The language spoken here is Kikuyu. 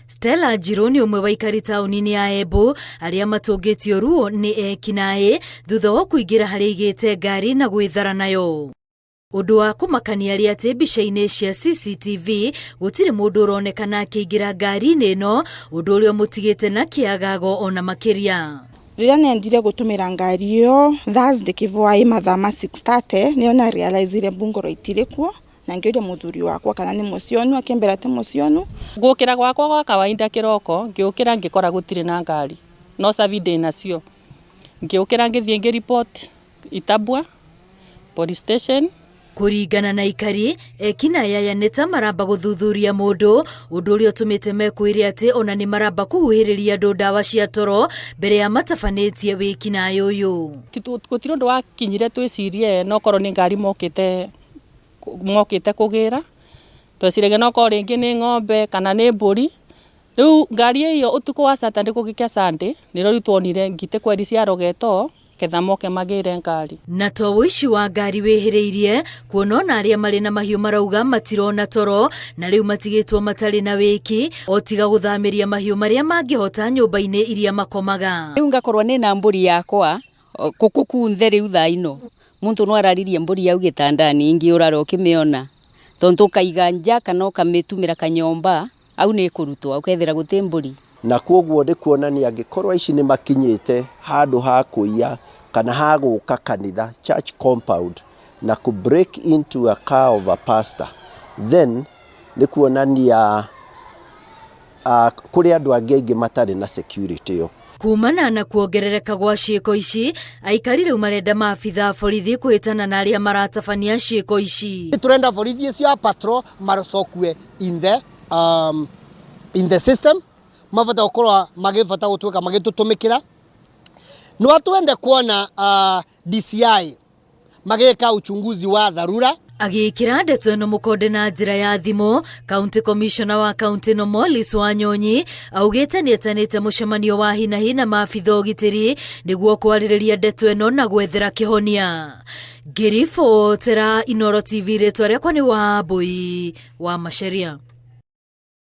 Stella Njirũ nĩ ũmwe wa aikari taũni-inĩ ya Embu arĩa matũngĩtio ruo nĩ ekinaĩ thutha wa kũingĩra harĩa aigĩte ngari na gwĩthara nayo. Ũndũ wa kũmakania arĩ atĩ mbica-inĩ cia CCTV gũtirĩ mũndũ ũronekana akĩingĩra ngari-inĩ ĩno, ũndũ ũrĩa ũmũtigĩte na kĩagago ona makĩria. Rĩrĩa nendire gũtũmĩra ngari ĩyo Thursday kĩbwaĩ mathaa ma 6:30 nĩo na realize mbungũro itirĩ kuo na ngĩũria mũthuri wakwa kana nĩ mũcionu, akĩmbĩra ti mũcionu. Gũkĩra gwakwa gwa kawaida kĩroko ngĩũkĩra ngĩkora gũtirĩ na ngari no cabi ndĩ nacio, ngĩũkĩra ngĩthiĩ ngĩ-report Itabua police station. Kũringana na aikari, ekinaĩ aya nĩ ta maramba gũthuthuria mũndũ, ũndũ ũrĩa ũtũmĩte mekwĩre atĩ ona nĩ maramba kũhuhĩrĩria andũ ndawa cia toro mbere ya matabanĩtie wĩkinaĩ ũyũ. Gũtirĩ ũndũ wakinyire twĩcirie no korwo nĩ ngari mokĩte mokĩte kũgĩra, tweciragia no korwo rĩngĩ nĩ ng'ombe kana nĩ mbũri. Rĩu ngari ĩyo ũtukũ wa Saturday gũgĩkĩa Sunday nĩrĩo rĩu tuonire ngitĩ kweri ciarogetwo ketha moke magĩre ngari. Na to ũici wa ngari wĩhĩrĩirie, kuona ona arĩa marĩ na mahiũ marauga matirona toro na rĩu matigĩtwo matarĩ na wĩki o tiga gũthamĩria mahiũ marĩa mangĩhota nyũmba-inĩ iria makomaga. Rĩu ngakorwo nĩna mbũri yakwa kũkũ kunthe rĩu thaa ino muntu no araririe mbũri yau gĩtandani ingĩ ũrara ũkĩmĩona tondu ũkaiga nja kana ũkamĩtumĩra kanyomba au nĩ ĩkũrutwo ũkethira gũtĩ mbũri. Na kwoguo nĩ kuonania angĩkorwo aici nĩ makinyĩte handũ ha kũiya kana ha gũka kanitha, church compound, na kũ break into a car of a pastor, then nĩ kuonania kũrĩ andũ angĩ aingĩ matarĩ na security ĩyo. Kumana na kuongerereka gwa ciĩko ici, aikari rĩu marenda maabitha a borithi kũhĩtana na arĩa maratabania ciĩko ici. Turenda borithi icio a patrol marocokue in the system, mabata gukorwo magibata gutuika magitutumikira. No twende kuona DCI magika uchunguzi wa dharura. Agĩkĩra ndeto ĩno mũkonde na njĩra ya thimũ, County Commissioner wa kaunti ĩno Morris Wanyonyi augĩte nĩ etanĩte mũcemanio wa hinahi na maabitha ũgitĩri nĩguo kwarĩrĩria ndeto ĩno na gwethera kĩhonia. Ngĩribotera Inooro TV, rĩtwa rĩakwa nĩ Wambui wa Macharia.